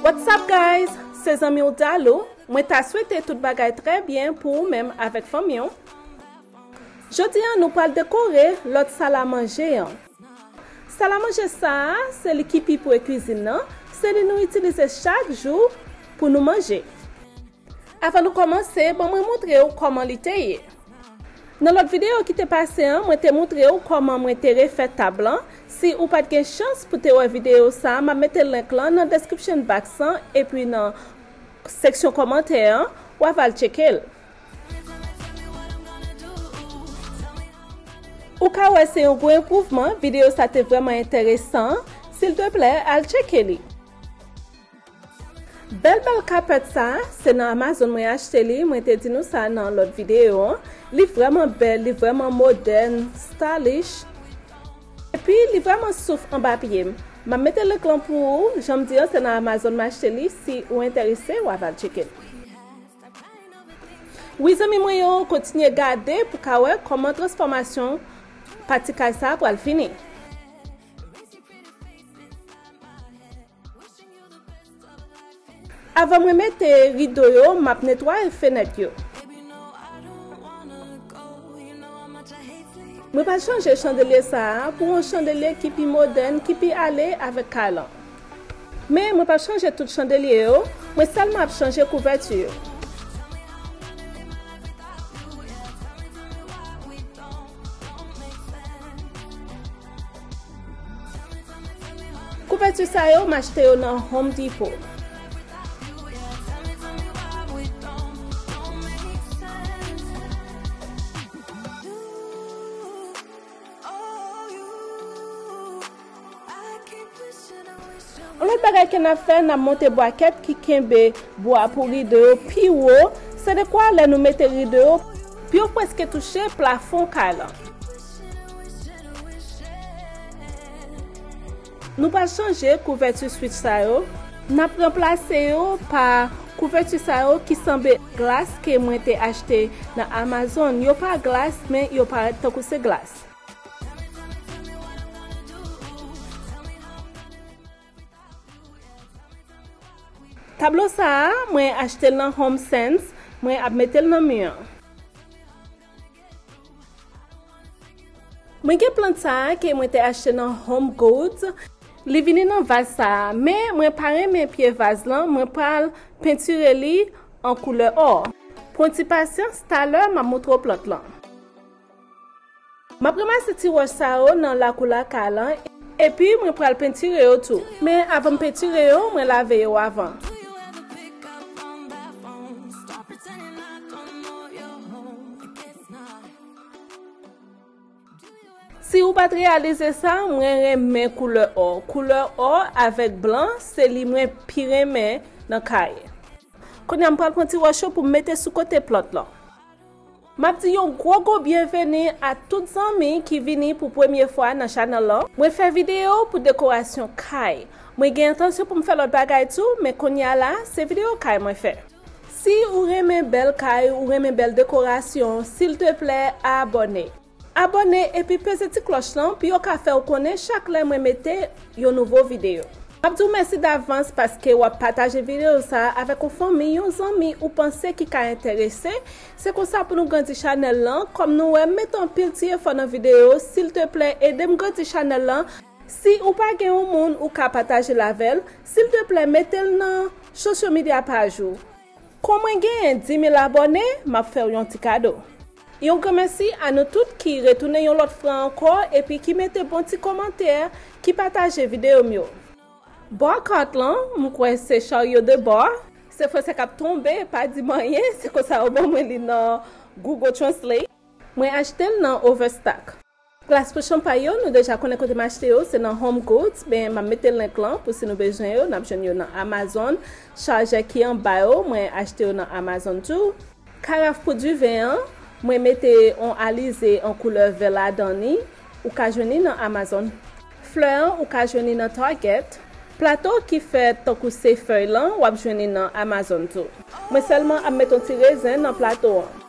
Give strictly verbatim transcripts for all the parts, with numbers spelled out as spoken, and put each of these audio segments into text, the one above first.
What's up, guys? Se zanmi w Dalou. Mwen ta swete tout bagay trè byen pou ou menm avèk fanmi w. Jodi a, nou pral dekore lòt salamanje an. Salamanje sa a, se li ki pi pre kwizin nan, se li nou itilize chak jou pou nou manje. Avan nou kòmanse, ban mwen montre w kòman li te ye. Nan lòt videyo ki te pase an, mwen te montre w kòman mwen te refè tab lan. Si ou pa t gen chans pou te wè videyo sa a, m ap mete link lan nan description box lan epi nan seksyon kòmantè an, w a va al tcheke l. Ou ka wè se yon gwo enpwouvman, videyo sa te vrèman enteresan. Silteplè, al tcheke li. Bèl bèl kapèt sa, se nan Amazon mwen achte li, mwen te di nou sa nan lòt videyo an. Li vrèman bèl, li vrèman modèn, stylish. Epi li vrèman souf anba pye m. M ap mete link lan pou ou, jan m di an, se nan Amazon m achte li, si ou enterese, w a va al tcheke l. Wi zanmi mwen yo, kontinye gade pou ka wè kòman transfòmasyon pati kay sa a pral fini. Avan mwen mete rido yo, m ap netwaye fenèt yo. Mwen pral chanje chandelye sa a pou yon chandelye ki pi modèn, ki pi ale avèk kay lan. Men mwen pral chanje tout chandelye yo, mwen sèlman ap chanje kouvèti yo. Kouvèti sa yo, m achte yo nan Home Depot. Yon lòt bagay ke n ap fè, n ap monte bwakèt ki kenbe bwa pou rido yo pi wo, se dekwa lè nou mete rido yo, pou yo prèske touche plafon kay lan. Nou pral chanje kouvèti switch sa yo. N ap ranplase yo pa kouvèti sa yo ki sanble glas ke mwen te achte nan Amazon. Yo pa glas, men yo parèt tankou se glas. Tablo sa a, mwen achte l nan Home Sense, mwen ap mete l nan mi an. Mwen gen plant sa a ke mwen te achte nan Home Goods. Li vini nan vaz sa a, men mwen pa renmen pye vaz lan, mwen pral pentire li an koulè ò. Pran ti pasyans, talè m ap montre w plant lan. M ap ranmase ti wòch sa yo nan lakou lakay lan, epi mwen pral pentire yo tou. Men avan m pentire yo, mwen lave yo avan. Si ou pa t reyalize sa, mwen renmen koulè ò. Koulè ò avèk blan, se li mwen pi renmen nan kay. Kounye a, m pral pran ti wòch yo pou m mete sou kote plant lan. M ap di yon gwo gwo byenveni a tout zanmi ki vini pou premye fwa nan chanèl lan. Mwen fè videyo pou dekorasyon kay. Mwen gen entansyon pou m fè lòt bagay tou, men kounye a la, se videyo kay mwen fè. Si ou renmen bèl kay, ou renmen bèl dekorasyon, silteplè, abòne. Abòne epi peze ti klòch lan pou yo ka fè w konnen chak lè mwen mete yon nouvo videyo. M ap di w mèsi davans paske w ap pataje videyo sa a avèk yon fanmi, yon zanmi ou panse ki ka enterese. Se konsa pou nou grandi chanèl lan. Kòm nou wè, m mete anpil ti efò nan videyo. Silteplè, ede m grandi chanèl lan. Si ou pa gen yon moun ou ka pataje l avè l, silteplè, mete l nan sosyo medya paj ou. Kon mwen genyen dis mil abòne, m ap fè w yon ti kado. Yon granmèsi a nou tout ki retounen yon lòt fwa ankò epi ki mete bon ti kòmantè, ki pataje videyo m yo. Bò kat lan, m kwè se charyo de bò. Se fransè k ap tonbe, pa di m anyen, se konsa yo ban mwen li nan Google Translate. Mwen achte l nan Overstock. Glas pou chanpay yo, nou deja konnen kote m achte yo, se nan Home Goods, men m ap mete link lan pou si nou bezwen yo, n ap jwenn yo nan Amazon. Chajè ki anba yo, mwen achte yo nan Amazon tou. Karaf pou diven an, mwen mete on alize an koulè vè ladan li, ou ka jwenn li nan Amazon. Flè an, ou ka jwenn li nan Target. Plato ki fèt tankou se fèy lan, w ap jwenn li nan Amazon tou. Mwen sèlman ap met on ti rezen nan plato an.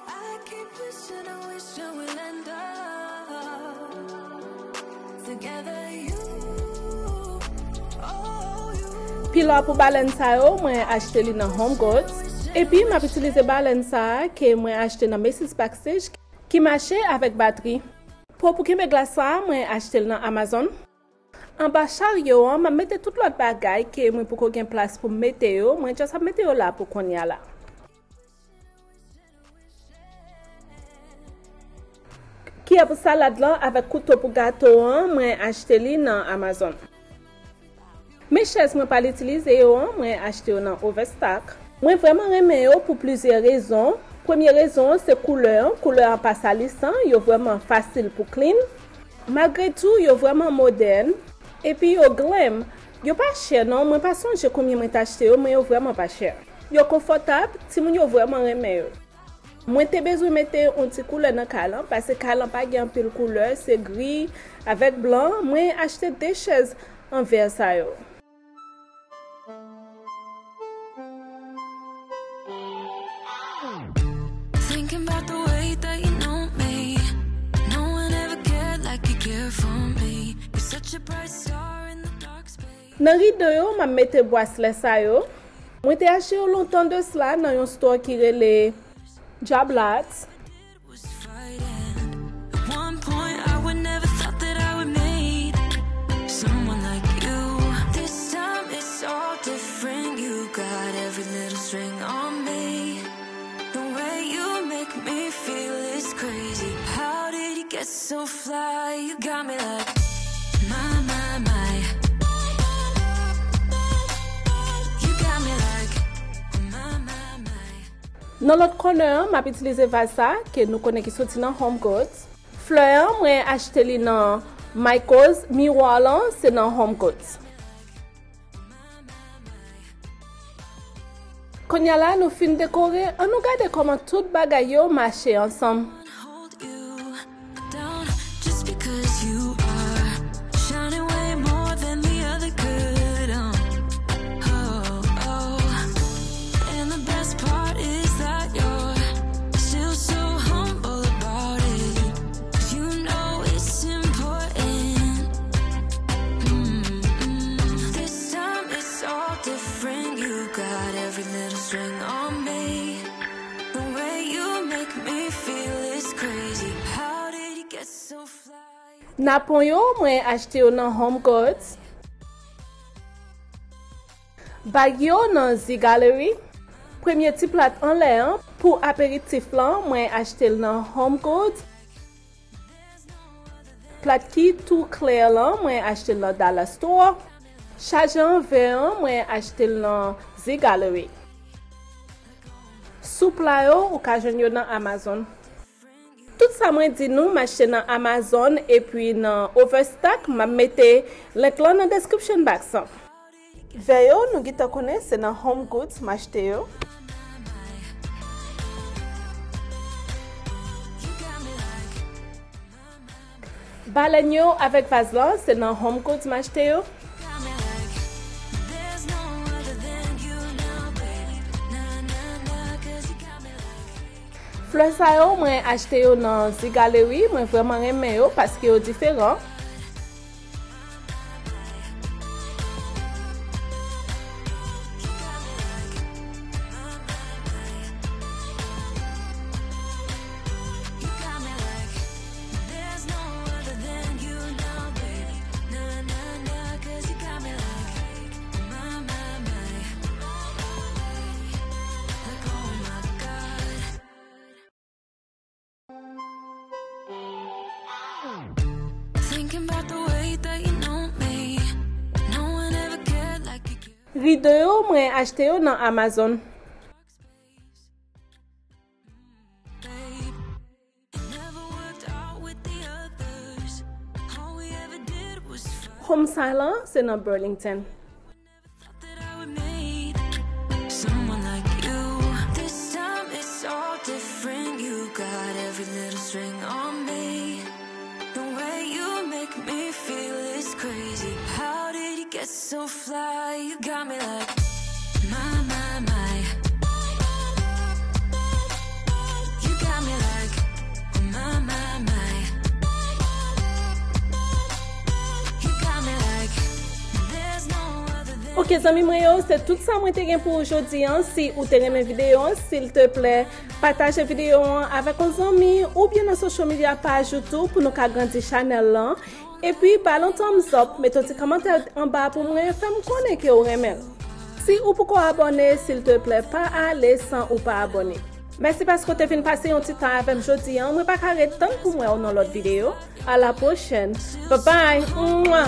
Pilò pou balèn sa yo, mwen achte li nan Home Goods. Epi, m ap itilize balèn sa a ke mwen achte nan Macy's Backstage, ki mache avèk batri. Po pou kenbe glas sa a, mwen achte l nan Amazon. Anba charyo an, m ap mete tout lòt bagay ke mwen poko gen plas pou m mete yo. Mwen just ap mete yo la pou kounye a la. Kiyè pou salad lan avèk kouto pou gato an, mwen achte li nan Amazon. Men chèz mwen pral itilize yo an, mwen achte yo nan Overstock. Mwen vrèman renmen yo pou plizyè rezon. Premye rezon an se koulè an. Koulè an pa salisan, yo vrèman fasil pou clean. Malgre tou, yo vrèman modèn. Epi yo glam. Yo pa chè non, mwen pa sonje konbyen mwen t achte yo, men yo vrèman pa chè. Yo konfòtab, timoun yo vrèman renmen yo. Mwen te bezwen mete yon ti koulè nan kay lan, paske kay lan pa gen anpil koulè, se gri avèk blan. Mwen achte de chèz an vè sa yo. Thinking about the way that you know me. No one ever cared like you care for me. You're such a bright star in the dark space. Nan rido yo, m ap mete braslè sa yo. Mwen te achte yo lontan de sla nan yon store ki rele Job Lot. Was frightened. At one point, I would never thought that I would meet someone like you. This time it's all different. You got every little string on me. The way you make me feel is crazy. How did you get so fly? You got me like, my, my, my. You got me like, my, my, my. Nan lòt kònè an, m ap itilize vaz sa ke nou konnen ki soti nan Home Goods. Flè an, mwen achte li nan Michaels. Miwa lan, se nan Home Goods. Kounye a la, nou fin dekore, ann nou gade kòman tout bagay yo mache ansanm. Hold you down just because you are shining way more than the other could. Um, oh, oh. And the best part is that you're still so humble about it. 'Cause you know it's important. Mm-mm. This time it's all different. You got every little string on me. The way you make me feel is crazy. How did you get so fly? Napon yo, mwen achte yo nan Home Goods. Bag yo nan Z Gallerie. Premye ti plat anlè an pou aperitif lan, mwen achte l nan Home Goods. Plat ki tou klè lan, mwen achte l nan Dollar Store. Chaje an vè an, mwen achte l nan Z Gallerie. Sou pla yo, ou ka jwenn yo nan Amazon. Tout sa mwen di nou, m achte nan Amazon epi nan Overstock. M ap mete link lan nan description box lan. Vè yo, nou gentan konnen se nan Home Goods m achte yo. Balèn yo avèk vaz lan, se nan Home Goods m achte yo. Flè sa yo, mwen achte yo nan Z Gallerie, mwen vrèman renmen yo paske yo diferan. Thinking about the way that you know me. No one ever cared like you care. Rido yo, mwen achte yo nan Amazon. Babe, it never worked out with the others. All we ever did was fight. Home sa lan, se nan Burlington. Thought that I would meet someone like you. This time it's all different. You got every little string on me. The way you make me feel is crazy. How did you get so fly? You got me like, my, my, my. You got me like, my, my, my. You got me like, there's no other than Ke zanmi mwen yo, se tout sa mwen te gen pou ou jodi an. Si ou te renmen videyo an, silteplè, pataje videyo an avèk yon zanmi oubyen nan social media page ou tou pou nou ka grandi chanèl lan. Epi, ba l yon thumbs up, mete yon ti kòmantè anba pou mwen, fè m konnen ke ou renmen l. Si ou poko abòne, silteplè, pa ale san ou pa abòne. Mèsi paske w te vin pase yon ti tan avè m jodi an. Mwen pa ka ret tann pou m wè w nan lòt videyo. A la pwochèn. Babay. Mwa.